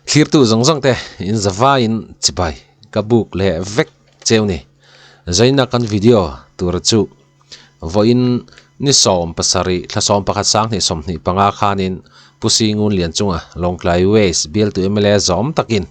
Thlirtu zawng zawng te in zavaiin chibai ka buk leh vek cheu ni. Zaina kan video tura chu vawiin ni 17 thla 11 2025 khanin Pu Singun Lianchunga Lawngtlai West bialtu mla zawm takin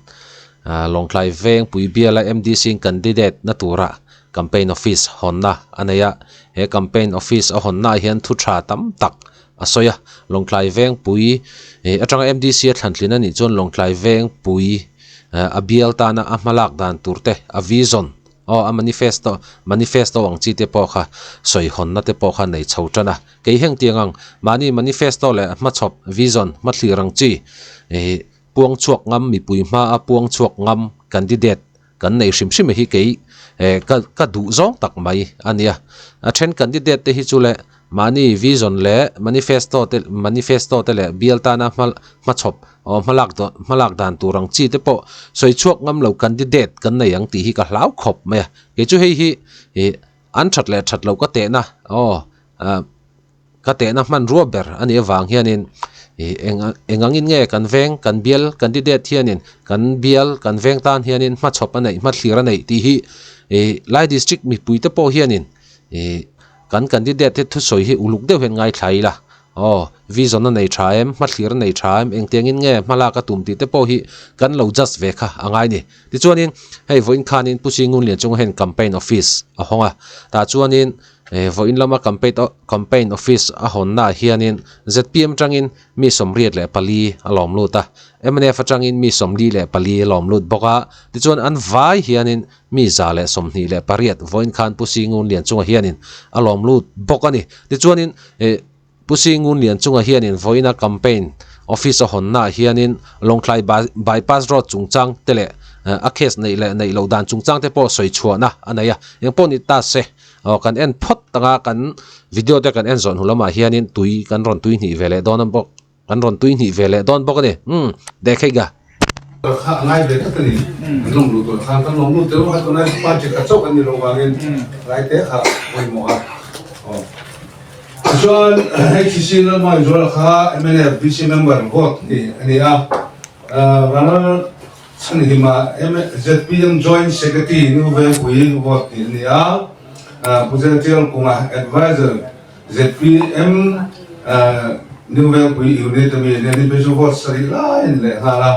Lawngtlai veng pui biala MDC candidate na tura campaign office hawnna a nei a. He campaign office a hawnnaah hian thu tha tam tak a sawi a, Lawngtlai Vengpui atanga MDC a thlantlin a nih chuan Lawngtlai Vengpui a bial tana a hmalak dan tur te, a vision aw a manifesto manifesto ang chi te pawh kha sawi hawnna te pawh kha nei chho tan a. Kei heng tiang ang mahni manifesto leh hmachhawp vision hmathlir ang chi puang chhuak ngam mipui hmaa puang chhuak ngam candidate kan nei hrim hrim hi kei ka ka duh zawng tak mai a nia. A then candidate te hi chu leh mahni vision leh manifesto te manifesto te leh bial tana hma hmachhawp aw hmalak dawn hmalak dan tur ang chi te pawh sawi chhuak ngam lo candidate kan nei ang tih hi ka hlau khawp mai a. Kei chu hei hi ih an that leh that loh ka tehna aw ah Ka tehna hmanrua ber a nih avang hianin ih eng eng angin nge kan veng kan bial candidate hianin kan bial kan veng tan hianin hmachhawp a neih hmathlir a neih tih hi ih lai district mipui te pawh hianin ih kan candidate te thusawi hi uluk deuh hian ngaithla ila aw vision a nei tha em hmathlir a nei tha em engtiangin nge hmalak a tum tih te pawh hi kan lo judge ve kha a ngai ni. Tichuanin hei vawiin khanin Pu Singunlian chunga hian campaign office a hawng a tah chuanin He vawiin lama campaign office a hawnnaah hianin zpm atangin mi 84 a lawm lut a, mnf atangin mi 44 a lawm lut bawk a, tichuan an vai hianin mi 128 vawiin khan Pu Singun Lianchunga hianin a lawm lut bawk a ni. Tichuanin Pu Singun Lianchunga hianin vawiina campaign office a hawnnaah hianin Lawngtlai bypass road chungchang te leh a case neih leh neih loh dan chungchang te pawh sawi chhuahna a nei a, engpawh ni ta se. Aw kan en phawt tanga kan video te kan en zawh hnu lamah hianin tui kan rawn tui hnih ve leh dawn a bawk kan rawn tui hnih ve leh dawn bawk a ni umm deh kheih ga. Kha a ngai ve tlat a ni kan lawm luh tawh khan kan lawm lut tel kha tunai party kha chauh a ni lo vangin tlai te kha pawimawh a aw tichuan HCC Lalmawizuala kha mnf VC member vote ni a ni a Ral Chhanhima ZPM Joint Secretary New Vengpui vote tih a ni a, Pu Zeltial Kunga Adviser ZPM New Vengpui Unit a mi nen phei chu vote sarih lai a ni leh nghal a.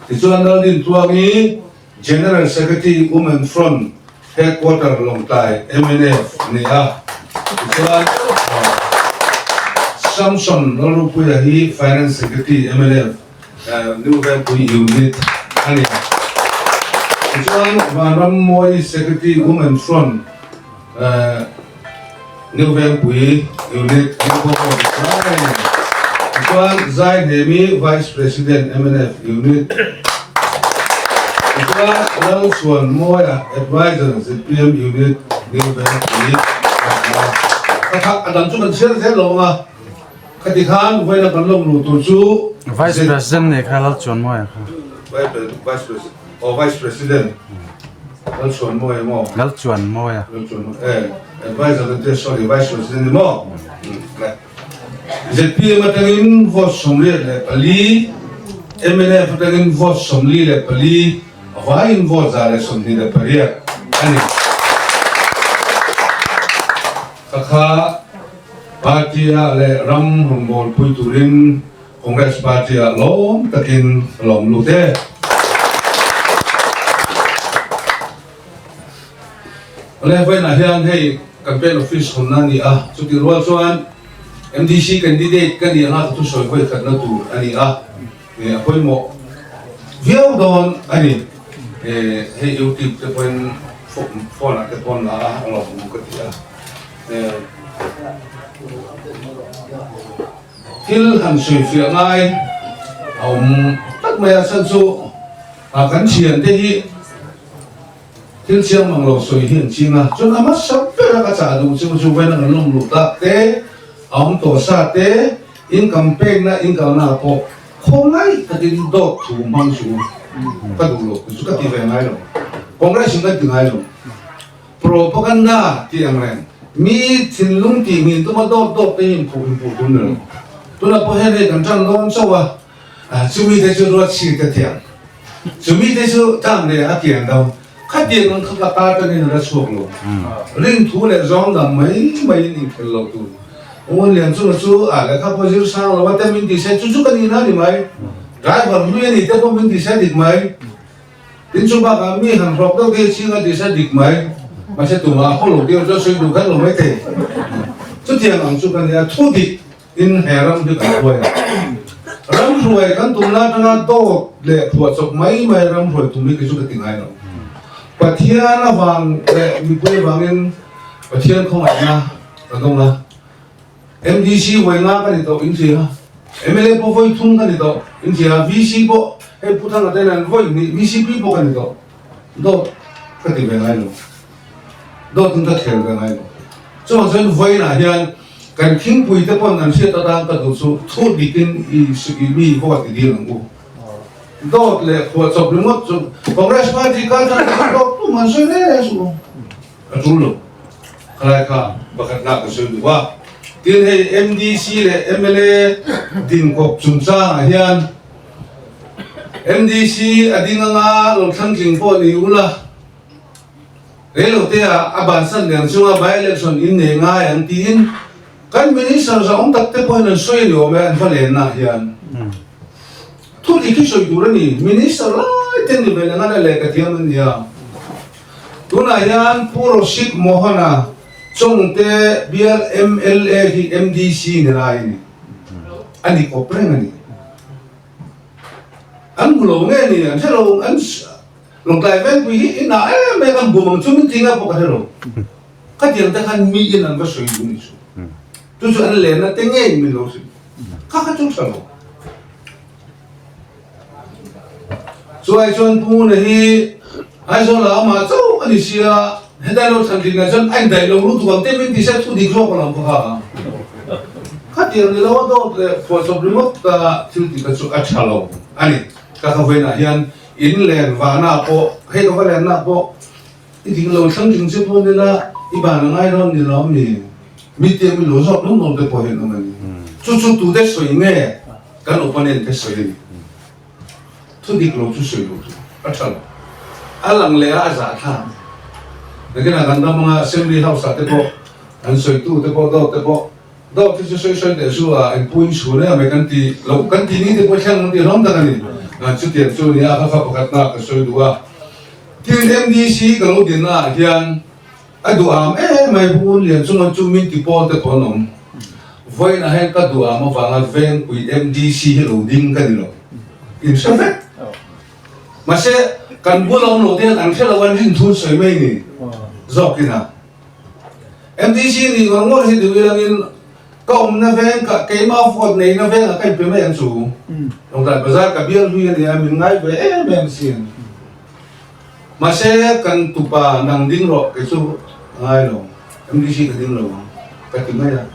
Tichuan Laldintluangi General Secretary Women Front Headquarter Lawngtlai mnf a ni a. Tichuan Samson Lalrupuia hi Finance Secretary mnf New Vengpui Unit a ni. Tichuan Vanrammawi Secretary Women Front New Vengpui Unit Tichuan Zaihnemi Vice President mnf Unit Tichuan Lalchhuanmawia Advisor zpm Unit New Vengpui A dang chu kan chhiar zel lo ang a. Khati khan vawiina kan lawm luh tur chu Vice President nih kha Lalchuanmawia kha. Vice President aw Vice President Lalchuanmawia maw? Lalchuanmawia. Lalchuanmawia eh advisor kan tia sorry Vice President ni maw? Zpm atangin vote 84, mnf atangin vote 44, a vaiin vote 128 a ni. Ka kha Party-ah leh ram rawngbâwl pui turin Congress Party-ah lawm takin ka lawm lut e. Awle, vawiinah hian hei campaign office hawnna a ni a, chutih rual chuan MDC candidate ka nih anga ka thusawi vawi khatna tur a ni a, a pawimawh viau dawn a ni. Hei YouTube te pawhin phone-ah te pawh an la a, a lawmawm ka ti a. Thil han sawifiah ngai a awm tak mai a, chhan chu kan thiante hi thil chiang mang lo sawi hi an ching a, chuan a hmasa ber a ka chah duh chu chu vawiin an lawm luh tak te, a awm tawh sa te, in campaign na in kalna ah pawh khawngaih takin dawt thu hmang chu ka duh lo, chu ka ti ve ngai lo, Congress in kan ti ngai lo. Propaganda tih ang reng, mi thinlung tih ngin tuma dawt dawt te hi inphuh inphuh tum ni lo. Tunah pawh hian hei kan tan dawn chauh a, Chumi te chu ruat si te thiam. Chumi te chu tang leh a kian do. Khatiang ang kha ka ta tangin a la chhuak lo. Rinthu leh zawng dang mai maiin inkhel lo tur. Ngun lian chunga chu a lehkha pawh zir sang lo a te min ti se chu chu ka nihna a ni mai. Driver hlui a ni te pawh min ti se dik mai. Tin chu bakah mi han hrawk deuh te hi chhing a ti se dik mai. Mahse tumah a haw lo tir chu a sawi duh kher lo mai thei. Chutiang ang chu ka nia thu dik in he ram hi kan hruai a. Ram hruai kan tum lai atanga dawt leh phuahchawp mai mai ram hruai tum hi kei chu ka ti ngai lo. Pathian avang leh mipui avangin Pathian khawngaihna ka dawng a. MDC vawi nga ka ni tawh in hria, mla pawh vawi thum ka ni tawh in hria, VC pawh hei Pu Thanga te hian vawi hnih VCP pawh ka ni tawh. Dawt ka ti ve ngai lo. Dawt in ka khel ve ngai lo. Chuvang chuan vawiinah hian kan khingpui te pawn an hriat atan ka duh chu thu dikin i i mi vote i dil ang u. Dawt leh khuahchawp ringawt chu Congress party kal tan chuan dawt tum an sawi reng suh u. A tul lo. Khalai kha pakhatna ka sawi duh a. Tin hei MDC leh mla dinkawp chungchangah hian MDC a ding anga lo thlangtling pawh ni ula, Reilote ah a bansan lian chunga by-election in nei ngai ang tiin kan Minister zahawm tak te pawhin an sawi a ni awm e, an va lenna ah hian. Thu dik hi sawi tur a ni, Minister lai te ni ve leh ngan a lehkha thiam an ni a. Tunah hian Pu Roshik Mohan-a Chawngte bial mla hi MDC ni lai a ni, a ni kawp reng a ni. An hmu lo nge ni, an hre lo, an. Lawngtlai vengpui hi i nah em em an bum ang chu min ti nga pawh ka hre lo. Khatiang te khan mi in an va sawi duh ni chu. Chu chu an lenna te ngei min lo hrilh. Kha kha chu tha lo. Chuai chuan Pu Nguna hi Aizawl ah amah chauh a ni sia, hetlai lo thlan tling ah chuan a indaih lo lutuk ang te min ti se thu dik zawk alawm ka kha ang. Khatiang ni lo a dawt leh phuahchawp ringawt thil ti kha chu a tha lo a ni. Ka kha vawiinah hian In len vahna pawh, hei ka va lenna pawh i ding lo thlang ding che pawh nila i ban a ngai dawn ni lo mi? Mi te mi lo zawk nawm nawm te pawh hian awm a ni. Chu chu tute sawi nge kan opponent te sawi a ni. Thu dik lo chu sawi lo chu a tha lo. A lang leh a a zah thlak. Nakinah kan ram anga Assembly House ah te pawh an sawitu te pawh dawt te pawh Dawt hi chu sawi sawi teh chu a engpui in chhun em mai kan ti loh kan ti ni te pawh thleng an ti hlawm tak a ni. Chutiang chu nia kha kha pakhat na ka sawi duh a. Tin MDC ka lo din naah hian a duham em mai Pu Lianchunga chu min ti pawl te pawh an awm. Vawiinah hian ka duham avanga Vengpui MDC hi lo ding ka ni lo. In hre vek. Mahse kan bula awm lo te hian an hre lo an rinthun sawi mai ni zawkin a. MDC nih ngawr ngawr hi duh ilangin ka awmna veng ka keimah vote neihna vengah ka inpe mai ang chu. Lawngtlai Bazar ka bial hlui a nia min ngai ve em em sin. Mahse kan tupa nang ding rawh kei chu a ngai lo MDC ka ding lo ang ka ti mai a.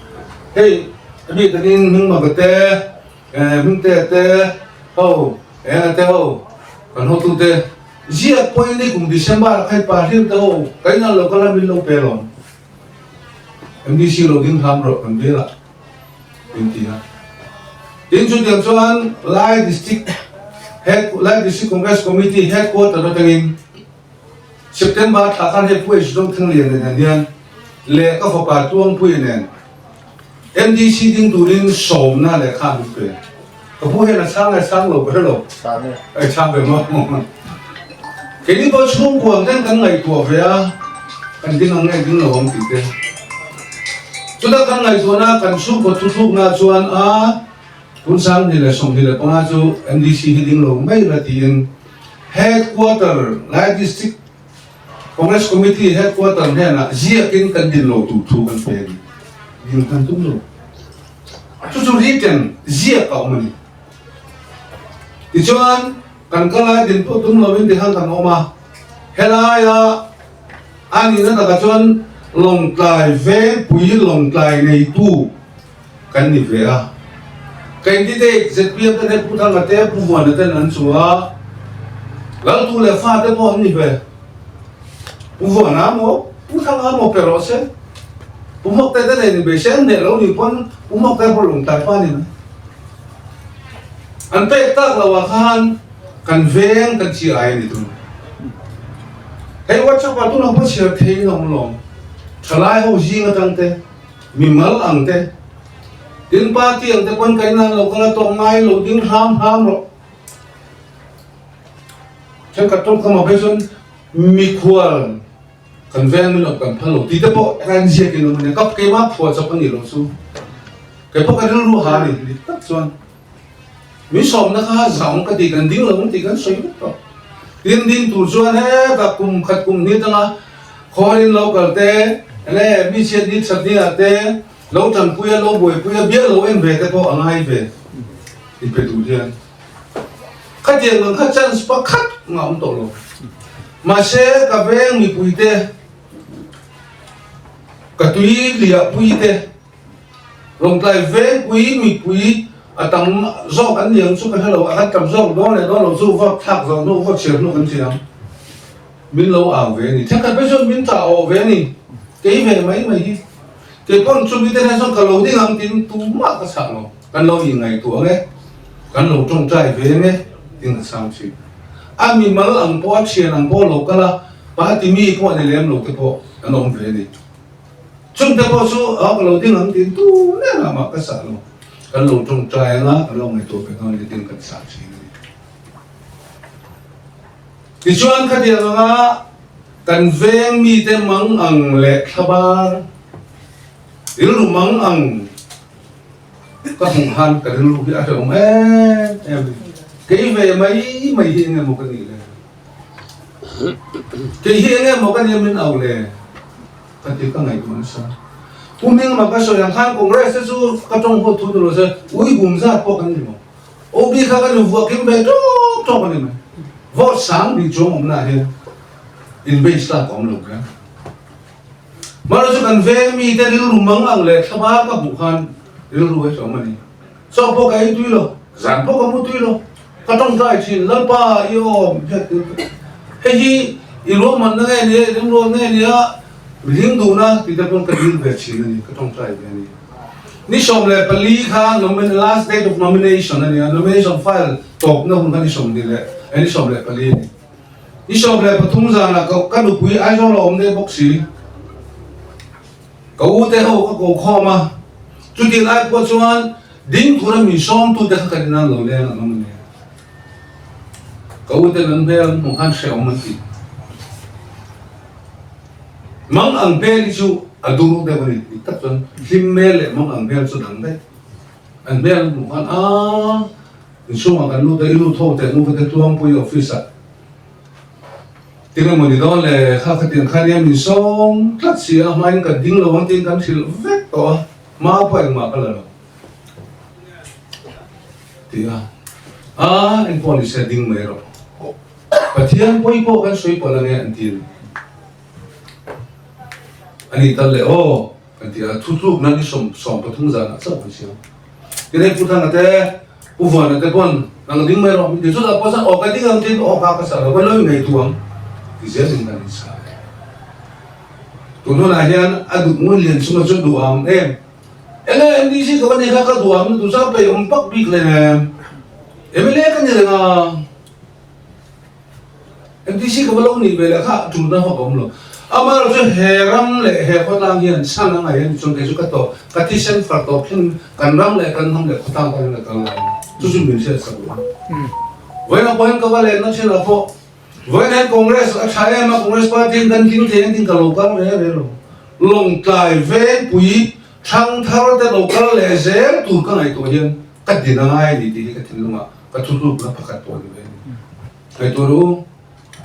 Hei a bik takin Hmingmaka te Hmingte te ho Enga te ho kan hotute Ziak pawhin ni kum December ah khan pa hlir te ho ka inah lo kal a min lo pe alawm. MDC lo ding hlam rawh kan bial ah min ti a. Tin chutiang chuan Lai District Head Lai District Congress Committee Headquarter atangin September thla khan hei Pu H Zothanglian nen hian leh ka fapa Tuangpuia nen MDC ding turin sawmna lehkha min pe. Ka pu hian a chhang nge chhang lo ka hre lo. Chhang e. Ei chhang ve maw. Keini pawh chhungkuang ten kan ngaihtuah ve a, kan ding ang nge ding lo ang tih te. Chuta kan ngaihtuahna kan chhungkaw thuthlukna chuan a tun 2025 chu MDC hi ding lo mai la tiin Headquarter Lai District Congress Committee Headquarter hnenah ziakin kan din lo tur thu kan pe a ni. Dil kan tum lo. Chu chu written ziak a awm a ni. Tichuan kan kal lai din pawh tum lovin tikhan kan awm a, helaia a nihna takah chuan Lawngtlai Vengpui Lawngtlai neitu kan ni ve a. Candidate zpm ten hei Pu Thanga te Pu Vuana ten an chu a, Laltu leh fa te pawh an ni ve. Pu Vuana maw Pu Thanga maw pe rawh se. Pu Hmawkte te nen inbeih se an hneh lo nih pawn Pu Hmawkte pawh lungtlai pa a ni mai. An pek tak lo ah khan kan veng kan chi ai a ni tun. Hei WhatsApp ah tunah pawh chhiar thei in a awm lawm. Thalai ho zing atang te, mimal ang te, tin party ang te pawn kan inah lo kal a tawk ngai lo ding hram hram rawh. Thenkhat tawngkam ah phei chuan mikhual Kan veng min awp kan phal lo tih te pawh kan ziak in awm a nia, ka keimah phuah chawp a nih loh chu kei pawh ka rilru ha a ni dik tak chuan min sawmna kha zang ka ti kan ding lo ang tih kan sawi vek tawh. Tin ding tur chuan hetah kum khat kum hnih atanga khawiin lo kal te leh mi chhiat ni that ni ah te lo tanpui a lo buaipui a bial lo en ve te pawh a ngai ve inpe tur hian. Khatiang ang kha chance pakhat mah awm tawh lo. Mahse ka veng mipui te, ka tui liah pui te, Lawngtlai vengpui mipui a tam zawk an ni ang chu ka hre lo, a kan tam zawk dawn leh dawn lo chu vote thlak zawh hnu, vote chhiar hnu kan thiam. Min lo au ve a ni. Thenkhat phei chuan min tah awh ve a ni. Kei ve mai mai hi. Kei pawn chumi te hian chuan ka lo ding ang tiin tumah ka chhah lo. Kan lo inngaihtuah ang e, kan lo tawngtai ve ang e tiin a chhang thin. A mimal ang pawh, a thian ang pawh lo kal a, party mi pawh ni lem lo te pawh an awm ve a ni. Chungte pawh chu a ka lo ding ang tiin tu nen ah mah ka sah lo. Kan lo tawngtai ang a, kan lo ngaihtuah ve dawn a ni tiin kan sah thin a ni. Tichuan khatiang anga kan veng mite mang ang leh thlabar, rilru mang ang, Ka hmuh khan ka rilru hi a hrehawm em em a ni. Kei ve mai mai hi eng emaw ka nih le? Kei hi eng emaw ka nia min au le? Ka ti ka ngaihtuah nasa. Pu Hmingma ka sawi ang khan Congress te chu ka tawng huat thu ni lo se ui hum zat pawh kan ni lo. OB kha kan invuah kim ve tawk tawk a ni mai. Vote sang bik chuang awmna ah hian in base lak a awm lo kher. Mahlo chu kan veng mite rilru mang ang leh thlaba ka hmuh khan rilru a hlawm a ni. Chaw pawh ka ei tui lo, zan pawh ka mu tui lo. Ka tawngtai thin, Lalpa i awm hiat tir ka ti. Hei hi i ruahmanna nge nia, i rimrual nge nia, mihring duhna tih te pawn ka dil ve thin a ni, ka tawngtai ve a ni. Ni 14 kha last date of nomination a ni a, nomination file tawpna hun kha ni 20 leh ni 14 a ni. Ni 13 zanah ka ka nupui Aizawl a awm daih bawk si. Ka u te ho ka ko khawm a, chuti lai pawh chuan ding tura min sawm tu te kha kan inan lo leng an awm a nia. Ka u ten an hmel an hmuh khan hrehawm an ti. Mang ang hmel hi chu a dur deuh a ni, dik tak chuan hlim hmel leh mang ang hmel chu dang daih. An hmel an hmuh khan aaa. Inchhungah kan lut a, i lut ho teh nu ka te Tluangpui office ah tinge maw ni dawn le, kha khatiang kha nia min sawm tlat si a, hmain ka ding lo ang tiin kan hrilh vek tawh a, hma pawh engmah ka la lo ti a, a engpawh ni se ding mai rawh, Pathian pawi pawh kan sawi pawlh ange an ti a ni tal le aw kan ti a, thutlukna ni 13 zanah chauh kan siam. Tinei Pu Thanga te, Pu Vuana te pawn nang ding mai rawh min ti. Chutah pawh chuan aw ka ding ang tiin aw ka ka sah lo, ka lo inngei tu ang ti zelin kan insah leh. Tun hunah hian a duh ngun lian chunga chu duh ang em? Enge MDC ka va nei kha ka duh ang, tu zau peih awm pak bik hleinem. MLA ka ni reng a. MTC ka va lo nih ve leh kha tulna vak a awm lo. Amaherawh chu he ram leh he khawtlang hian chhan a ngaih a ni chuan kei chu ka tawh, ka thisen far tawp thleng kan ram leh kan hnam leh khawtlang tan hian ka kal lai a ni. Chu chu min hriat sak lo. Vawiin ah pawh hian ka va lenna thin ah pawh vawiin hian Congress a tha em a, Congress party in kan tling thei ang tiin ka lo kal ve ve lo. Lawngtlai Vengpui thangthar te lo kal leh zel tur ka ngaihtuah hian ka din a ngai a ni tih hi ka thinlungah Ka thutlukna pakhat pawh ni ve a ni. Ngaihtuah rawh u.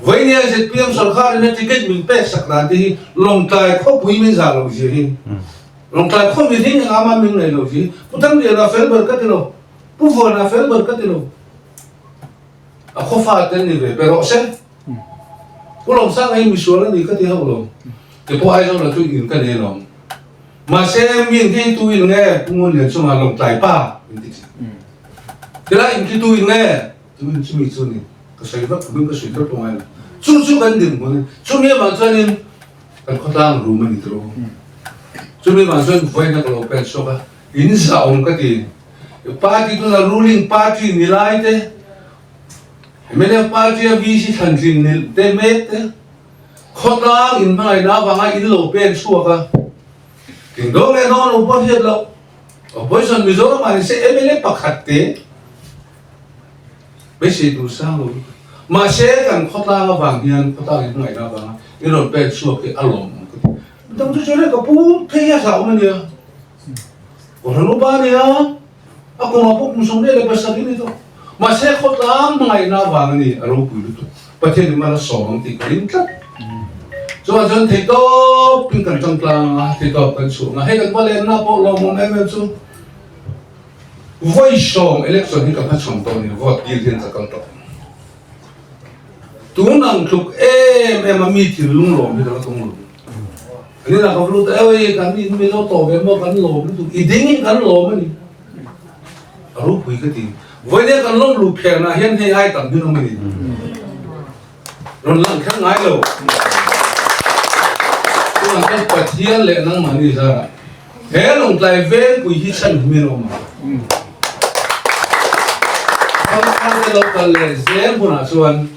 Vawinia zpm sorkarin a ticket min pek sak dan te hi Lawngtlai khawpui min zah loh zia hi, Lawngtlai khaw mihring eng ama min ngaih loh zia hi, Pu Thangliana fel ber ka ti lo, Pu Vuana fel ber ka ti lo. A khaw fa te ni ve pe rawh se. Pu Lawmsanga hi misual a ni ka ti hauh lo. Kei pawh Aizawl ah chu in ka nei alawm. Mahse mi in khi tu in nge Pu Ngun Lian chungah Lawngtlai pa min ti thin. Tilai in khi tu in nge tu in chumi chu ni ka sawi vak ka hming ka sawi vak ngai lo. Chu chu kan dinhmun a ni. Chumi avang chuanin kan khawtlang room a ni tawh. Chumi avang chuan vawiin a ka lo pen chhuak a, in zah awm ka ti. Party tuna ruling party ni lai te, mnf party a VC thlan tlin ni te mek te, khawtlang in hmangaihna avanga in lo pen chhuak a, tling dawn leh dawn lo pawh hriat loh. Opposition Mizoram ah ni se mla pakhat te beisei tur sang lo lutuk. Mahse kan khawtlang avang hian khawtlang in hmangaihna avanga in rawn pen chhuak hi a lawmawm ka ti. Midang chu chuan hei ka pu phei hi a hlauhawm a nia. Kohhran upa a nia, a kawngah pawh kum 27 a ni tawh. Mahse khawtlang hmangaihna avang a ni a ropui lutuk. Pathian in mal a sawm ang tih ka ring tlat. Chuvang chuan theihtawp in kan tangtlang a, theihtawp kan chhuah ang a. Hei kan va lenna pawh lawmawm em em chu vawi sawm election hi ka hmachhawn tawh a ni, vote dil hian ka kal tawh. Tun ang tluk em em a mi thinlung lawm hi ka la tawng lo. Ani lah ka va lut a, Oi kan in Mizo tawh ve maw kan lawm lutuk, i ding in kan lawm a ni. A ropui ka ti. Vawinia kan lawm luh pherna hian hei ai tam hin awm a ni. Rawn lang kher ngai lo. Tunah chuan Pathian leh nangmahni zarah he lawngtlai vengpui hi chhan himin a awm ang. Thangthar te lo kal leh zel hunah chuan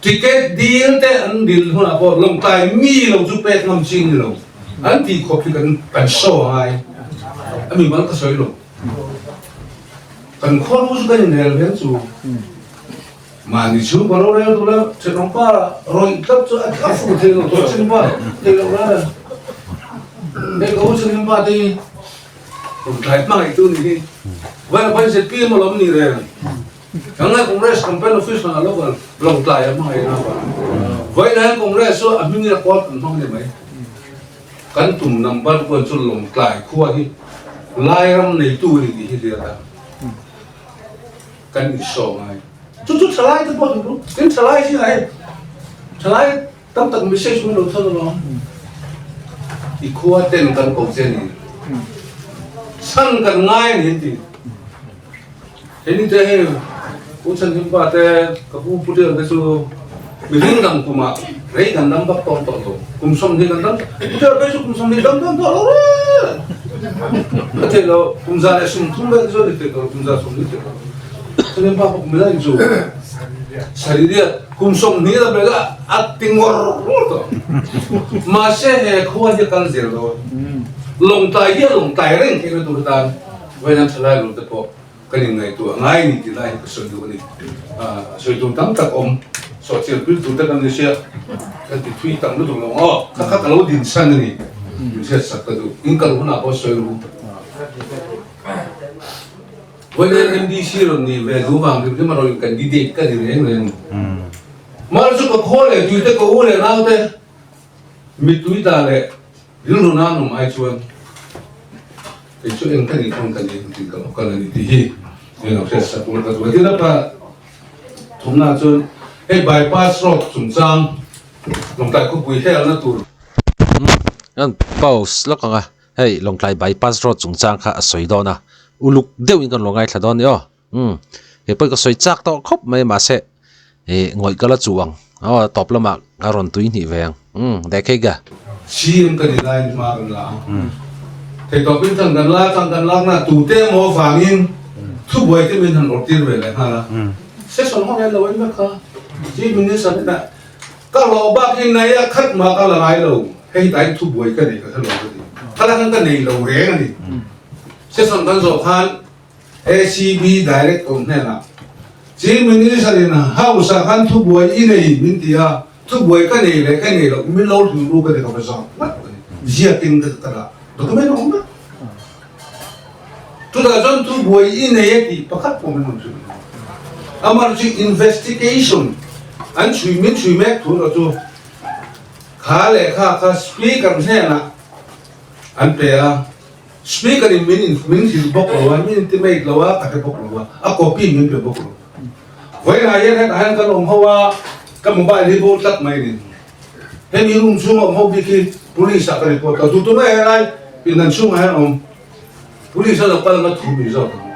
ticket dil te an dil hunah pawh lawngtlai mi lo chu pek ngam chi ni lo an tih khawp hi kan kan show a ngai. A mimal ka sawi lo. Kan khuaru chu kan inrel ve ang chu. Mahni chhungkaw rorel tur la thenawm pa rawih tlat chu a fuh thei lo tawh chin pa thei lo ran a. Hei ka u chhungin pa te hi kum thlai hmangaih tu ni hi. Vawiin pawn ZPM a lawm ni reng. Kangai Congress campaign office hmanah local Lawngtlai a hmangaih na pa. Vawiin hian Congress chu a hming in a kawl kan hmang ni mai. Kan tum number kuan chu Lawngtlai khua hi Lairam neitu a ni tih hi hriat a. Kan insawm ngai. Chu chu thalai te pawh chu tin thalai zingah hei thalai tam tak message min lo thawn alawm. I khua ten kan ko che ni. Chhan kan ngai a ni an ti. Hei ni te hei Pu Chhanhimpa te ka pu Putel te chu mihring dang kumah rei kan dam vak tawng tawh lo. Kum 20 kan dam Putel phei chu kum 20 dam dawn tawh lo reng. Ka theih loh kum 130 vel chu a ni theih tawh lo kum 120 theih tawh lo. Chhanhimpa pawh kum zat in chu saririat kum 20 la bel a a ti ngawr ngawr tawh. Mahse he khua hi a kal zel dawn. Lawngtlai hi a lawngtlai reng theihna tur atan Vawiin thalai lung te pawh kan inngaihtuah ngai ni tih lai hi ka sawi duh a ni. Sawi tur tam tak awm, sawhchian pil tur te kan ni sia, kan ti thui tam lutuk lo aw, kha kha ka lo din san a ni, min hriat sak ka duh, in kal hunah pawh sawi ru. Vawiin MDC rawn ni ve duh vang hrim hrim a rawn in candidate ka ni reng reng. Mahse chu ka khaw leh tui te ka u leh nau te mittui ta leh Rilru nan awm ai chuan kei chu eng ka nih pawn ka nih tih ka lo kal a ni tih hi eng a hriat sak ula ka duh a. Tin a pa thumna chuan hei bypass road chungchang Lawngtlai khawpui helna tur. An pause lawk ang a, hei Lawngtlai bypass road chungchang kha a sawi dawn a, uluk deuhin kan lo ngaithla dawn a ni aw. Umm he pawh ka sawi chak tawh khawp mai mahse ih ngawih ka la chuh ang aw tawp lamah a rawn tui hnih ve ang umm dekhega. CM ka ni laiin hma kan la a, theihtawpin thang kan la thang kan lakna tute emaw avangin thubuai te min han awrh tir ve leh nghal a, session ho hian lo en vek kha Chief Minister hnenah ka hlawh bak hi nei a khat mah ka la ngai lo, hei hetah hian thubuai ka nei ka hre lo ka ti, khala khan ka nei lo reng a ni, session kan zawh khan. ACB Director hnenah, Chief Minister in House ah khan thubuai i nei min ti a, thubuai ka nei leh ka nei loh min lo hrilh ru ka ti ka va zawk ngat a ni. Ziakin ka ka dah document a awm vek. Chutah chuan thubuai i nei a tih pakhat pawh min rawn hrilh lo. Amaherawhchu chu investigation an chhui min chhui mek thu erawh chu kha lehkha kha Speaker hnenah an pe a. Speaker in min min hrilh bawk lo a, min intimate lo a, ka hre bawk lo a, a copy min pe bawk lo. Vawiinah hian hetah hian kan awm ho a, ka mobile hi bo tlat mai ni. Hemi room chhunga awm ho bik hi police ah ka report a, tutu mai helai pindan chhungah hian awm police a lo kal anga thu mi zawk ang.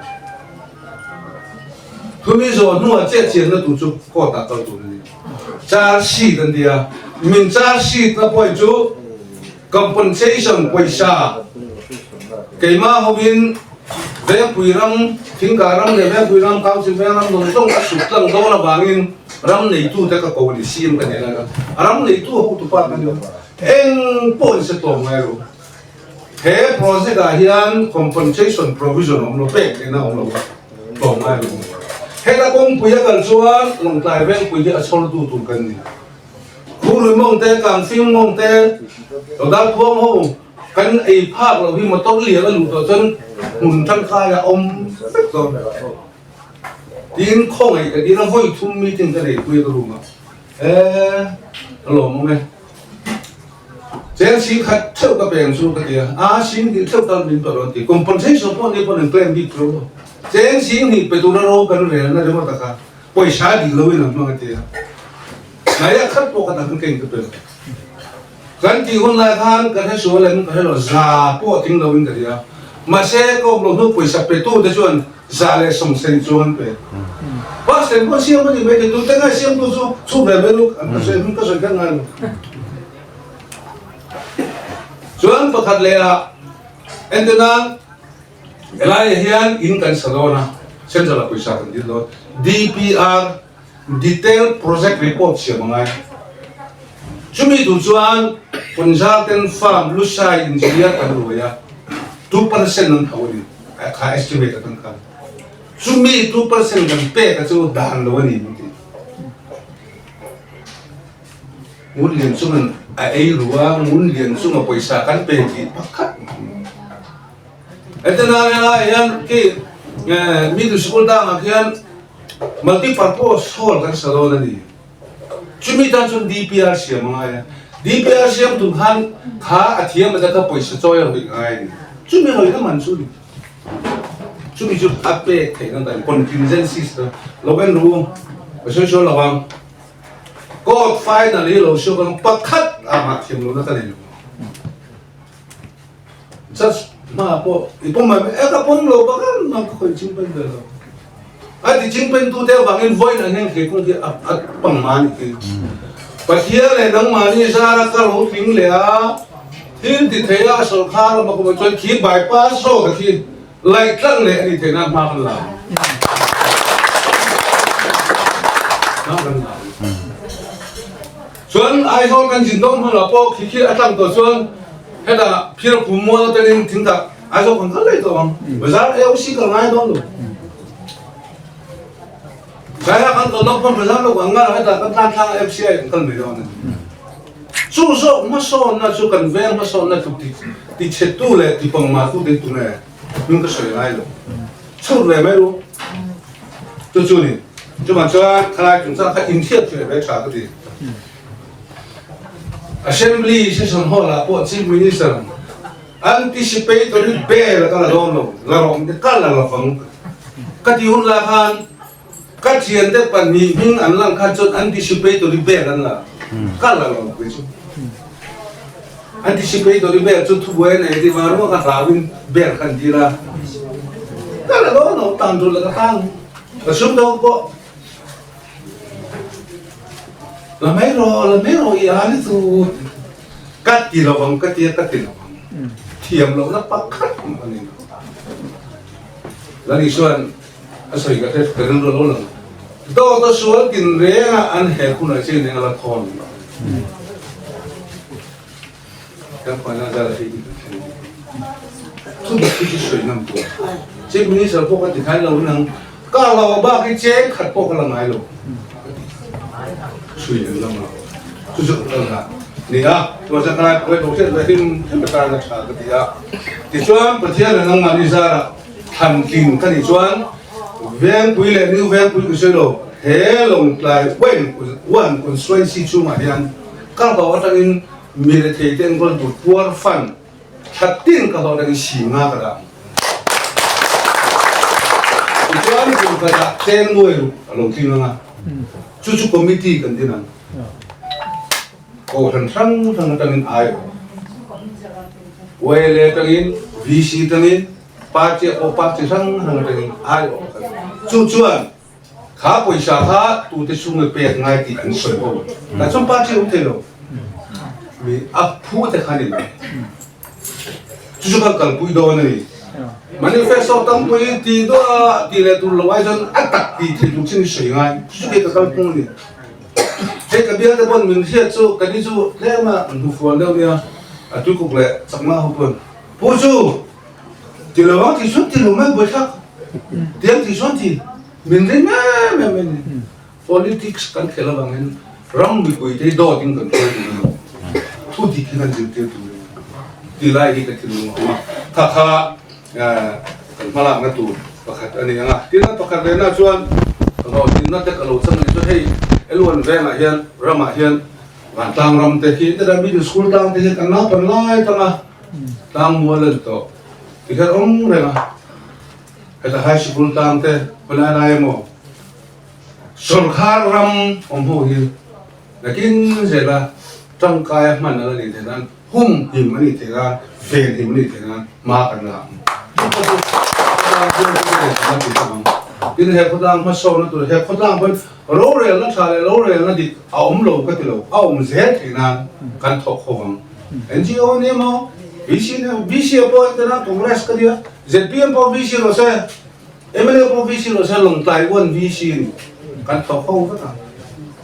Thu mi zawh hnuah chiah chianna tur chu court ah kal tur a ni. Charge sheet an ti a, min charge sheet na point chu Compensation pawisa keimah hovin Vengpui ram, Thingkah ram leh Vengpui ram Council veng ram zawng zawng a sut tlang dawn avangin ram neitute ka ko a ni, CM ka nen a, ram neitu hotupa ka ni lo. Eng pawh in se tlawm ngai lo. He project ah hian compensation provision a awm lo, pek lehna a awm lo a, tlawm ngai lo. Heta kawngpui a kal chuan Lawngtlai Vengpui hi a chhawrtu tur kan ni. Khurui mawng te, Kangfing mawng te, Dodal khuang ho kan ei phak loh hi motor lian a luh tawh chuan hmun tangkai a awm vek dawn. Tin khawngaih ka dil a, vawi thum meeting ka nei pui a ka room ah. Eee ka lawm awm e. Cheng sing khat theuh ka peng chu ka ti a, a sing hnih theuh tal min pe rawn ti. Compensation pawh ni pawn an claim bik tho lo. Cheng sing hnih pe tura ro kan rel na ringawt a kha pawisa dik loin an hmang a ti a. Hnaiah khat pawh ka tak an keng ka pe lo. Kan tih hun lai khan ka hre sual em ka hre lo, za pawh ting loin ka ti a. Mahse ka awm lo hnu pawisa petu te chuan 120 chuang an pe. Pastor pawh siam a ni mai thei, tute ngai siamtu chu chhuk ve mai lu an ka sawi hmun ka sawi kher ngai lo. Chuan pakhat leh ah entirnan helaiah hian in kan sa dawn a, central ah pawisa kan dil dawn, DPR, Detailed Project Report siam a ngai. Chumi tur chuan consultant firm Lusai Engineer kan ruai a, 2% an tho a ni, kha estimate atang khan. Chumi 2% kan pek a chu dan lo a ni min ti. Ngun lian chungan a ei ru a, ngun lian chunga pawisa kan pe tih pakhat. Heti lai helaiah hian khi middle school dangah khian multi purpose hall kan sa dawn a ni. Chumi tan chuan DPR siam a ngai a, DPR siam tur khan kha a thiam ata kha pawisa chawi a ruih ngai a ni. Chumi rawih na man chu a ni. Chumi chu a pek theih na dan contingency system lo en ru ka sawi sawi lo ang. Court final hi lo siam ang pakhat ah mah thiam lohna ka nei lo. Judge hma pawh i pawm mai e ka pawm lo bak a nang ka khawih ching pen ve lo a ti ching pen tu te avangin vawiin an heng thei kawng khi a pang ma ni khi Pathian leh nangmahni zara ka lo tling leh a thil ti thei a sawrkar a makawm chuan khi bypass road a khi laih tlang leh a ni theih nan hma kan la hma kan la Chuan Aizawl kan zin dawn hmanah pawh khi khi a tlang tawh chuan hetah phir kum mual atangin thingtah Aizawl kan kal daih tawh ang. Bazar AOC kal ngai dawn lo. China kan kal dawn pawn bazar lo kan ngal hetah kan tlan thlang FCI kan kal mai dawn a ni. Chu zawk hmasawnna chu kan veng hmasawnna tluk ti ti chhetu leh ti pangmatu te tunge hming ka sawi ngai lo. Chhut ve mai ru. Chu chu ni. Chuvang chuan khalai chungchang kha inthiat chu ve tha ka ti. Assembly session hall ah pawh Chief Minister anticipatory bail ka la dawn lo, la rawng te ka la lovang ka ti hun lai khan ka thiante pahnih hming an lang khan chuan anticipatory bail an la ka la lo kei chu. Anticipatory bail chu thubuai a nei tih vang ringawt ka hlauin bail kha an dil a, ka la dawn lo tan tur leh ka tang. Ka sum deuh pawh la mai rawh, la mai rawh i a ni chu ka ti lo ang ka ti a, ka ti lo ang. Thiam lohna pakhat mah a ni lo. Lani chuan a sawi ka hre ka rilru lo lang. Dawt a sual tin reng a an hek hunah chian eng a la thawn lo. Kan khawnah zar a hei ti kan thleng bik. Chu dik chu chu sawi ngam tur. Chief Minister pawh ka ti khan lo nang ka lo bak hi cheng khat pawh ka la ngai lo. Sui an lam lo. Chu chu ka la ni a. Chuan sa khalai pawh lo hriat ve hlim hlim atan a tha ka ti a. Tichuan Pathian leh nangmahni zarah thlan tling ka nih chuan Vengpui leh New Vengpui ka sawi lo he Lawngtlai One Constituency chhungah hian ka hlawh atangin Mi rethei te enkawl tur puar fan thla tin ka hlawh atangin si nga ka dah. Tichuan kum khatah cheng nuai ruk a lo tling ang a, chu chu committee kan din ang. Kohhran hrang hrang atangin aiawh, YLA atangin, VC atangin, party ah pawh party hrang hrang atangin aiawh kan. Chu chuan Kha pawisa kha tute chhunga pek ngai tih an sawi ho. Tah chuan party awm thei lo. Mi a phu te kha ni lo. Chu chu kan kalpui dawn a ni. Manifesto tampui ti duah ti leh tur lo ai chuan a tak ti thei tur chin i sawi ngai. Chu chu kei ka kalphung a ni. Hei ka bial te pawn min hriat chu ka ni chu tlem a hnufual deuh nia a tuikuk leh chakma ho pawn Pu chu ti lo ang ti chuan ti lo mai buaithlak tiang ti chuan ti min ring em em a ni. Politics kan khelh avangin ram mipuite hi dawt in kan hruai tur a ni. Thu dik hi kan zirtir tur a ni. Ti lai hi ka thinlung a awm a, kha kha kan hmalakna tur pakhat a ni ang a. Tin a pakhat lehna chuan hlawhtlinna te ka lo chang a ni chuan hei Elwan vengah hian ramah hian vantlang ram te hi heta middle school tang te hi kan naupan lai tanga tlang mual a ni tawh tikhian awm reng a, heta high school tang te khawilai lai emaw Sorkar ram awm ho hi nakin zela tangkaia hman a la nih theih nan, hum him a nih theih nan, ven him a nih theih nan hma kan la ang. Tin, he khawtlang hmasawnna tur, he khawtlang pawn rorelna tha leh rorelna dik a awm lo ka ti lo, a awm zel theih nan kan thawk ho ang. NGO ni emaw, VC ni emaw, VC ah pawh entirna Congress ka nia, zpm pawh VC rawh se, Mla pawh VC lo se Lawngtlai uan VC ni kan thawk ho vek a,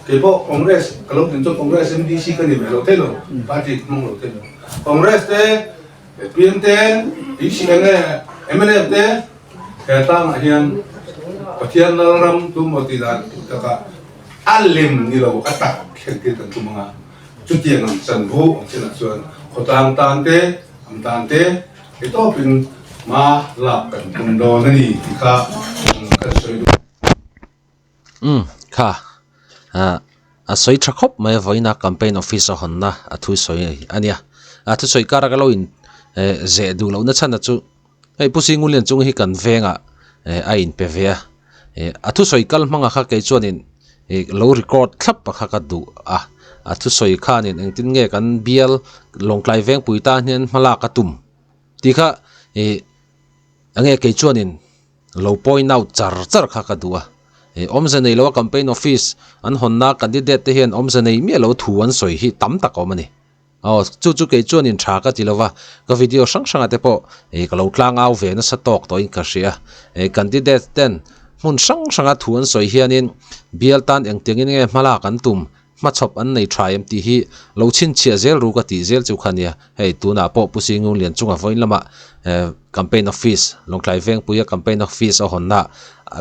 kei pawh Congress ka lo din chuan Congress in VC ka ni ve lo thei lo, party ka hmang lo thei lo. Congress te, zpm te, VC eng nge mnf te he tlangah hian Pathian Lalram tu maw tih dan takah a lem ni lo a tak thlen tir kan tum ang a, chutiang ang chanvo ang chinah chuan khawtlang tan te, ang tan te, He tawpin hma lak kan tum dawn a ni tih kha kan sawi duh. Umm kha ah a sawi tha khawp mai a vawiina campaign office a hawnna a thu sawi a nia a thusawi kara ka lo in eh zeh duh lohna chhan a chu hei Pu Singulian chung hi kan vengah eh a inpe ve a eh a thusawi kal hmanga kha kei chuanin ih lo record thlap a kha ka duh a a thusawi khanin engtin nge kan bial Lawngtlai Vengpui tan hian hma lak a tum tih kha ih enge kei chuanin lo point out char char kha ka duh a ih awmze nei loa campaign office an hawnna candidate te hian awmze nei miah lo thu an sawi hi tam tak a awm a ni. Aw, chu chu kei chuanin tha ka ti lova, ka video hrang hrangah te pawh ih ka lo tlang au ve nasa tawk tawhin ka hria. Ih candidate ten hmun hrang hranga thu an sawi hianin bial tan engtiangin nge hmalak an tum, hmachhawp an nei tha em tih hi lo chhinchhiah zel ru ka tih zel chu kha nia. Hei tunah pawh Pu Singung Lian chunga vawiin lamah eh campaign office, Lawngtlai Vengpuia campaign office a hawnna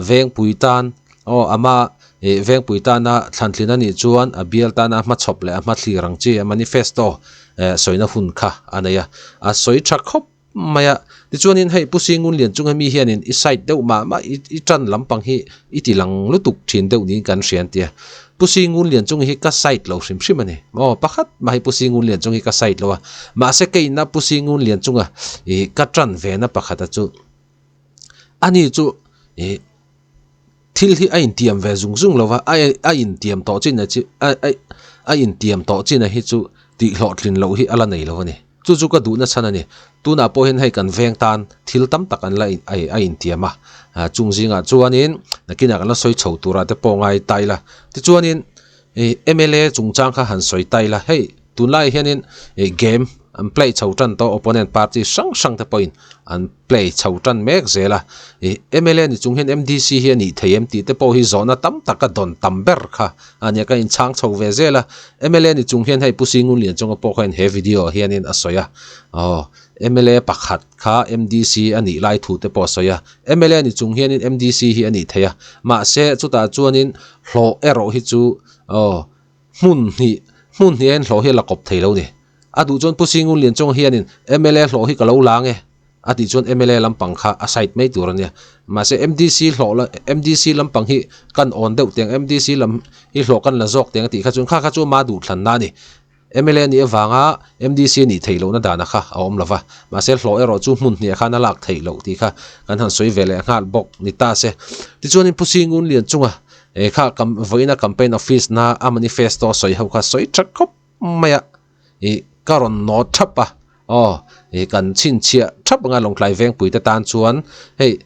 Vengpui tan aw ama Ih Vengpui tana thlantlin a nih chuan a bial tana hmachhawp leh a hmathlir ang chi a manifesto eh sawina hun kha a nei a, a sawi tha khawp mai a. Tichuanin hei Pu Singun Lian chung hemi hianin i side deuh mah mah i i tan lampang hi i ti lang lutuk thin deuh niin kan hria an ti a. Pu Singun Lian chung hi ka side lo hrim hrim a ni. Aw pakhat mah hi Pu Singun Lian chung hi ka side lo a, mahse keina Pu Singun Lian chunga ih ka tan ve na pakhata chu ani chu ih Thil hi a intiam ve zung zung lo va, a a intiam tawh chin a chi a a a intiam tawh chin a hi chu tih hlawhtlin loh hi a la nei lo a ni. Chu chu ka duhna chhan a ni. Tunah pawh hian hei kan veng tan thil tam tak an la a a intiam a, chung zingah chuanin nakinah kan la sawi chho turah te pawh ngai ta ila. Tichuanin ih mla chungchang kha han sawi ta ila, hei tunlaiah hianin ih game an play chho tan tawh opponent party hrang hrang te pawhin an play chho tan mek zel a, ih mla ni chung hian MDC hi a nih thei em tih te pawh hi zawhna tam tak a dawn tam ber kha a nia ka inchhang chho ve zel a, mla ni chung hian hei Pu Singun Lianchunga pawh khain he video ah hianin a sawi a, aw mla pakhat kha MDC a nih lai thu te pawh a sawi a, mla ni chung hianin MDC hi a nih thei a, mahse chutah chuanin hlawh erawh hi chu aw hmun hnih hmun hnih a inhlawh hi a la kawp thei lo ni. A duh chuan Pu Singun Lianchawng hianin mla hlawh hi ka lo lang e a tih chuan mla lampang kha a side mai tur a nia. Mahse MDC hlawh la MDC lampang hi kan awn deuh teng MDC lam hi hlawh kan la zawk teng a tih kha chuan kha kha chu ma duh thlanna a ni. Mla nih avanga MDC nih theih lohna dana kha a awm lova. Mahse hlawh erawh chu hmun hniah khan a lak theih loh tih kha kan han sawi ve leh nghal bawk ni ta se. Tichuanin Pu Singun Lianchunga kha vawiina campaign office na a manifesto sawi ho kha sawi tha khawp mai a ih ka rawn nawt thap a aw ih kan chhinchhiah thap anga Lawngtlai Vengpui te tan chuan hei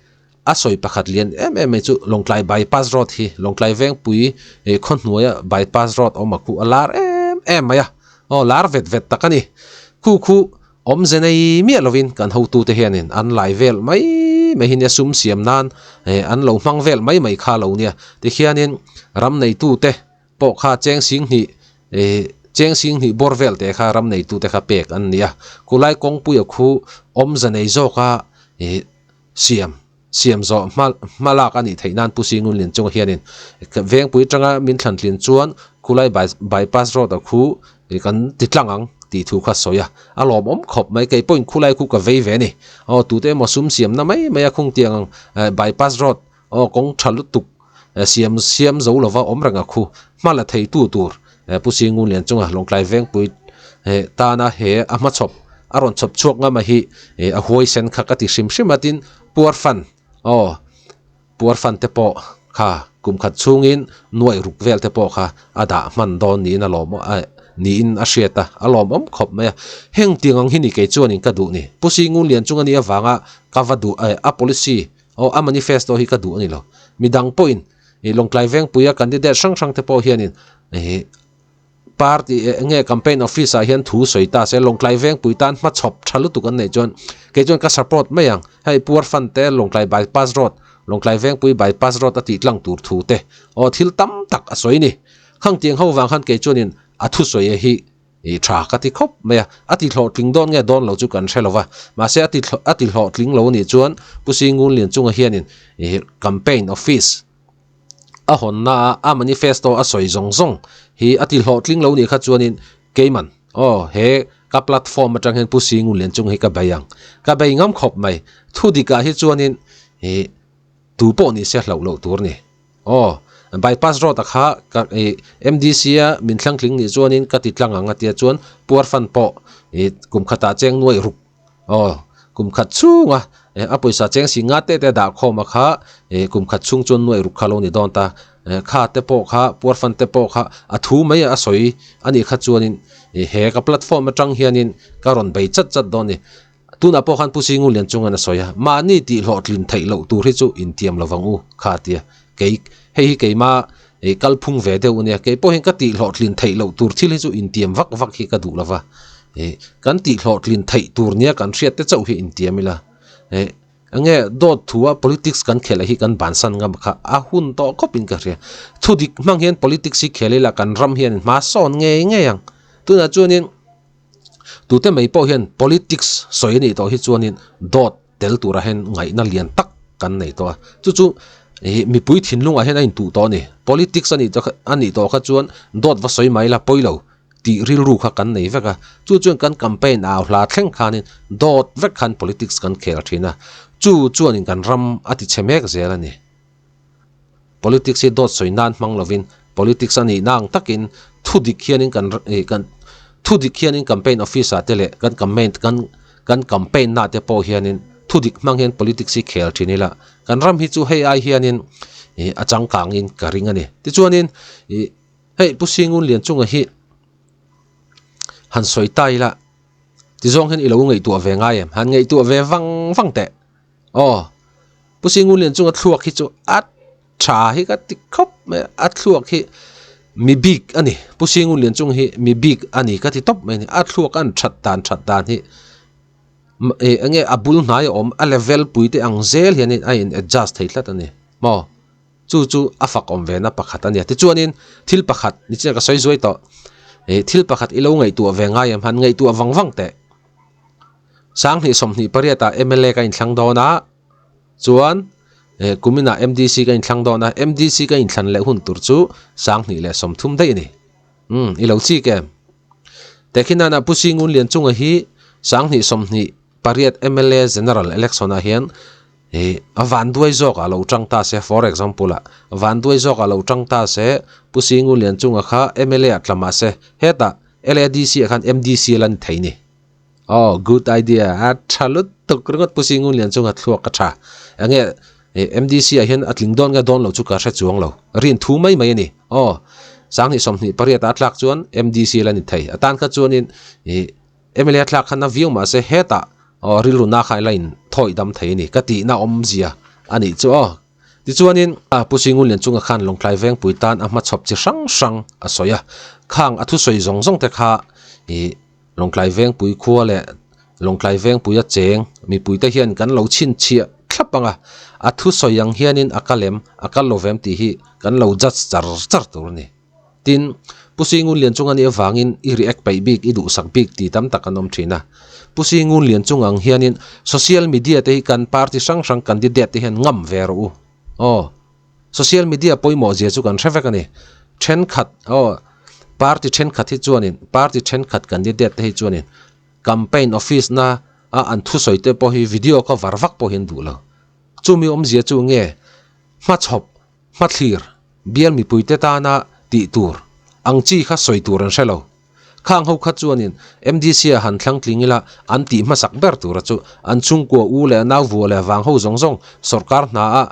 a sawi pakhat lian em em mai chu Lawngtlai bypass road hi Lawngtlai Vengpui ih khaw hnuaia bypass road awm a khu a lar em em mai a aw lar vet vet tak a ni khu khu. Awmze nei miah lovin kan hotute hianin an lai vel mai mai hi nia sum siam nan an lo hmang vel mai mai kha lo nia. Tikhianin ram neitute pawh kha cheng sing hnih cheng sing hnih bawr vel te kha ram neitute kha pek an ni a. Kulai kawngpuia khu awmze nei zawka siam siam zawh hma hma lak a nih theih nan Pu Singun Lin chunga hianin vengpui atanga min thlan tlin chuan khulai by bypass road a khu kan ti tlang ang tih thu kha sawi a, a lawmawm khawp mai kei pawhin khulai khu ka vei ve a ni. Aw tute emaw sum siamna mai mai a khung tiang ang bypass road aw kawng tha lutuk siam siam zo lova awm reng a khu hma la thei tu tur Pu Singun Lian chunga Lawngtlai Vengpui tana he a hmachhawp a rawn chhawp chhuak ngam a hi a huaisen kha ka ti hrim hrim a tin puar fan aw puar fan te pawh kha kum khat chhungin nuaih ruk vel te pawh kha a dah hman dawn niin a lawm niin a hriat a a lawmawm khawp mai a heng tiang ang hi ni kei chuanin ka duh ni Pu Singun Lian chunga nia vanga ka va duh a policy aw a manifesto hi ka duh a ni lo midang pawhin Ih Lawngtlai Vengpuia candidate hrang hrang te pawh hianin ih party eng nge campaign office ah hian thu sawi ta se Lawngtlai Vengpui tan hmachhawp tha lutuk an neih chuan kei chuan ka support mai ang. Hei Puar Fund te Lawngtlai bypass road Lawngtlai Vengpui bypass road a tih tlang tur thu te aw thil tam tak a sawi ni. Khang tiang ho vang khan kei chuanin a thusawi hi Ih tha ka ti khawp mai a, a ti hlawhtling dawn nge dawn lo chu kan hre lo va, mahse a ti a ti hlawhtling lo nih chuan Pu Singun Lianchunga hianin ih campaign office a hawnna a a manifesto a sawi zawng zawng hi a ti hlawhtling lo nih kha chuanin keiman aw he ka platform atang hian Pu Singun Lianchunga hi ka bei ang ka bei ngam khawp mai thu dikah hi chuanin ih tu pawh ni se hlauh loh tur ni. Aw, bypass road a kha ka ih MDC a min thlangtling nih chuanin ka ti tlang ang a tia chuan puar fan pawh ih kum khatah cheng nuaih ruk aw kum khat chhunga eh a pawisa cheng si nga te te dah khawm a kha ih kum khat chhung chuan nuaih ruk kha lo ni dawn ta eh kha te pawh kha puar fan te pawh kha a thu mai a sawi a nih kha chuanin ih he ka platform atang hianin ka rawn bei chat chat dawn a ni. Tunah pawh khan Pu Singu Lian chungan a sawi a, mahni tih hlawhtlin theih loh tur hi chu intiam lo vang u kha a ti a, kei hei hi keima ih kalphung ve deuh a nia, kei pawh hian ka tih hlawhtlin theih loh tur thil hi chu intiam vak vak hi ka duh lo va, ih kan tih hlawhtlin theih tur nia kan hriat te chauh hi intiam ila, ih enge dawt thua politics kan khelh hi kan bansan ngam kha a hun tawh khawpin ka hria, thudik hmang hian politics hi khel ila kan ram hian hma sawn ngei ngei ang, tunah chuanin. Tute mai pawh hian politics sawi a nih tawh hi chuanin dawt tel turah hian ngaihna lian tak kan nei tawh a. Chu chu ih mipui thinlungah hian a intuh tawh a ni. Politics a nih tawh a nih tawh kha chuan dawt va sawi mai la pawi lo tih rilru kha kan nei vek a. Chu chuan kan campaign au hla thleng khanin dawt vek khan politics kan khel thin a. Chu chuanin kan ram a ti chhe mek zel a ni. Politics hi dawt sawi nan hmang lovin politics a nih nang takin thu dik hianin kan ih kan thu dik hianin campaign office ah te leh kan campaign kan kan campaign na te pawh hianin thu dik hmang hian politics hi khel thin ila kan ram hi chu hei ai hianin ih a changkangin ka ring a ni. Tichuanin ih hei Pu Singun Lianchunga hi han sawi ta ila tizawng hian i lo ngaihtuah ve ngai em? Han ngaihtuah ve vang vang teh. Aw, Pu Singun Lian chunga thluak hi chu a tha hi ka ti khawp mai a, a thluak hi mi bik a ni. Pu Singun Lian chung hi mi bik a ni ka ti tawp mai a ni. A thluak an that dan that dan hi ih eng nge a bul hnai a awm a level pui te ang zel hianin a in adjust thei tlat a ni maw. Chu chu a fak awm ve na pakhat a nia. Tichuanin thil pakhat nichina ka sawi zuai tawh ih thil pakhat i lo ngaihtuah ve ngai em han ngaihtuah vang vang teh. Sanghnih 28 ah mla ka inthlang dawn a, chuan eh kuminah MDC ka inthlang dawn a, MDC ka inthlan leh hun tur chu sanghnih leh 30 daih a ni. Umm i lo chik em? Tehkhinana Pu Singun Lianchunga hi sanghnih 28 mla General Election ah hian eh a vanduai zawk ah lo tang ta se, for example ah vanduai zawk ah lo tang ta se Pu Singun Lianchunga kha mla ah tla mah se, hetah LADC ah khan MDC a la ni thei ni. Aw good idea a tha lutuk ringawt Pu Singun Lian chunga thluak ka tha. Enge MDC ah hian a tling dawn nge dawn lo chu ka hre chuang lo. Rin thu mai mai a ni. Aw sanghnih 28 a tlak chuan MDC la ni thei. A tan kha chuanin ih mla tlak khan a viau mahse hetah aw rilru na kha ila in thawih dam thei a ni ka tihna awmzia a nih chu aw. Tichuanin Pu Singun Lian chunga khan Lawngtlai Vengpui tan a hmachhawp chi hrang hrang a sawi a. Khang a thusawi zawng zawng te kha ih Lawngtlai Vengpui khua leh Lawngtlai Vengpuia cheng mipuite hian kan lo chhinchhiah thlap ang a, a thusawi ang hianin a kal em, a kal lo vem tih hi kan lo judge char char tur a ni. Tin, Pu Singun Lianchung a nih avangin i react peih bik, i duhsak bik tih tam tak an awm thin a. Pu Singun Lianchung ang hianin social media te hi kan party hrang hrang candidate te hian ngam ve rawh u. Aw. Social media pawimawh zia chu kan hre vek a ni. Thenkhat, aw, party thenkhat hi chuanin, party thenkhat candidate te hi chuanin campaign office na a an thusawi te pawh hi video cover vak pawh hi an duh lo. Chumi awmzia chu nge hmachhawp, hmathlir, bial mipuite tana tih tur ang chi kha sawi tur an hre lo. Khang ho kha chuanin MDC a han thlang tling ila an tih hmasak ber tura chu an chhungkua u leh nau vua leh vang ho zawng zawng sawrkar hna a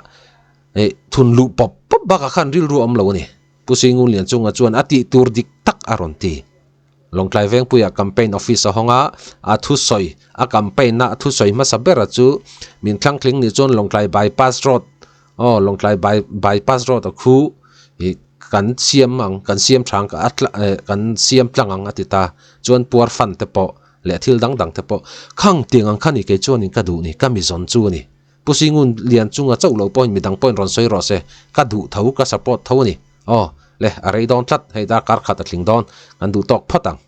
thun luh pawp pawp bakah khan rilru a awm lo a ni. Pu Singun Lianchunga chuan a tih tur dik tak a rawn ti. Lawngtlai Vengpuia campaign office a hawng a, a thusawi, a campaign na a thusawi hmasa bera chu min thlangtling nih chuan Lawngtlai bypass road, aw Lawngtlai by bypass road a khu ih kan siam ang, kan siam tha ang a tla eh kan siam tlang ang a ti ta. Chuan puar fan te pawh leh thil dang dang te pawh khang tiang ang kha ni kei chuanin ka duh ni, ka mi zawn chu a ni. Pu Singun lian chunga chauh lo pawhin midang pawhin rawn sawi rawh se, ka duh tho, ka support tho a ni. Aw, le, a rei dawn tlat, hei darkar khat a tling dawn, kan duh tawk phawt ang.